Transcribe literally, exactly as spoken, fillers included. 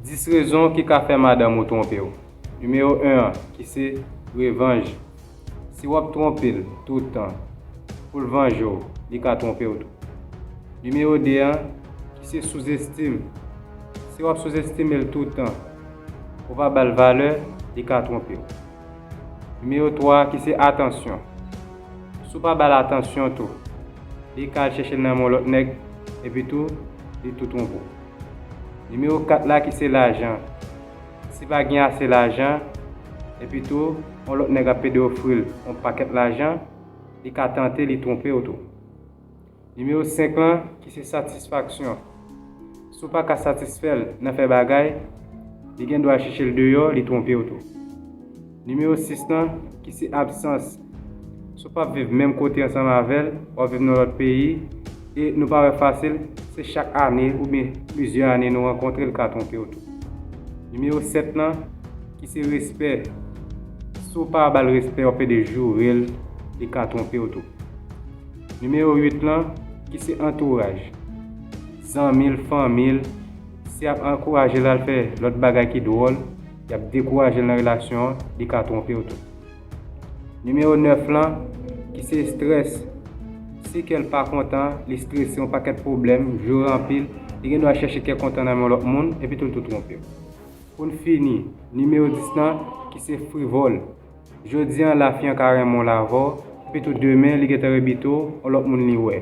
Dis rezon ki ka fè madanm ou twonpe w. Nimewo en an, ki se revanj. Si w ap twonpe l tout tan pou l vanje w, li ka twonpe w tou. Nimewo de an, ki se souzestim. Si w ap souzestime l tout tan, ou pa ba l valè, li ka twonpe w. Nimewo twa, ki se atansyon. Si w pa ba l atansyon tou, li ka al chèche l nan men yon lòt nèg, epi tou, li tou twonpe w. Nimewo kat la, ki se lajan. Si pa gen ase lajan, epi tou, yon lòt nèg ap pede ofri l yon pakèt lajan, li ka tante li twonpe w tou. Nimewo senk lan, ki se satisfaksyon. Si w pa ka satisfè l nan fè bagay, li gen dwa chèche l deyò, li twonpe w tou. Nimewo sis lan, ki se absans. Si w p ap viv menm kote ansanm avè l, w ap viv nan lòt peyi, e nou pa wè fasil, se chak ane oubyen plizyè ane nou rankontre, l ka twonpe w tou. Nimewo sèt lan, ki se respè. Si w pa ba l respè, w ap pede joure l, li ka twonpe w tou. Nimewo uit lan, ki se antouraj. Zanmi l, fanmi l, si y ap ankouraje l al fè lòt bagay ki dwòl, y ap dekouraje l nan relasyon an, li ka twonpe w tou. Nimewo nèf lan, ki se estrès. Si kè l pa kontan, li estrese, yon pakèt pwoblèm, joure anpil, li gen dwa chèche kè kontan nan men lòt moun, epi tou l tou twonpe w. Pou n fini, nimewo dis lan, ki se frivòl. Jodi an, lafi an ka renmen w l avè w, epi tou demen, li gentan rebite w, yon lòt moun li wè.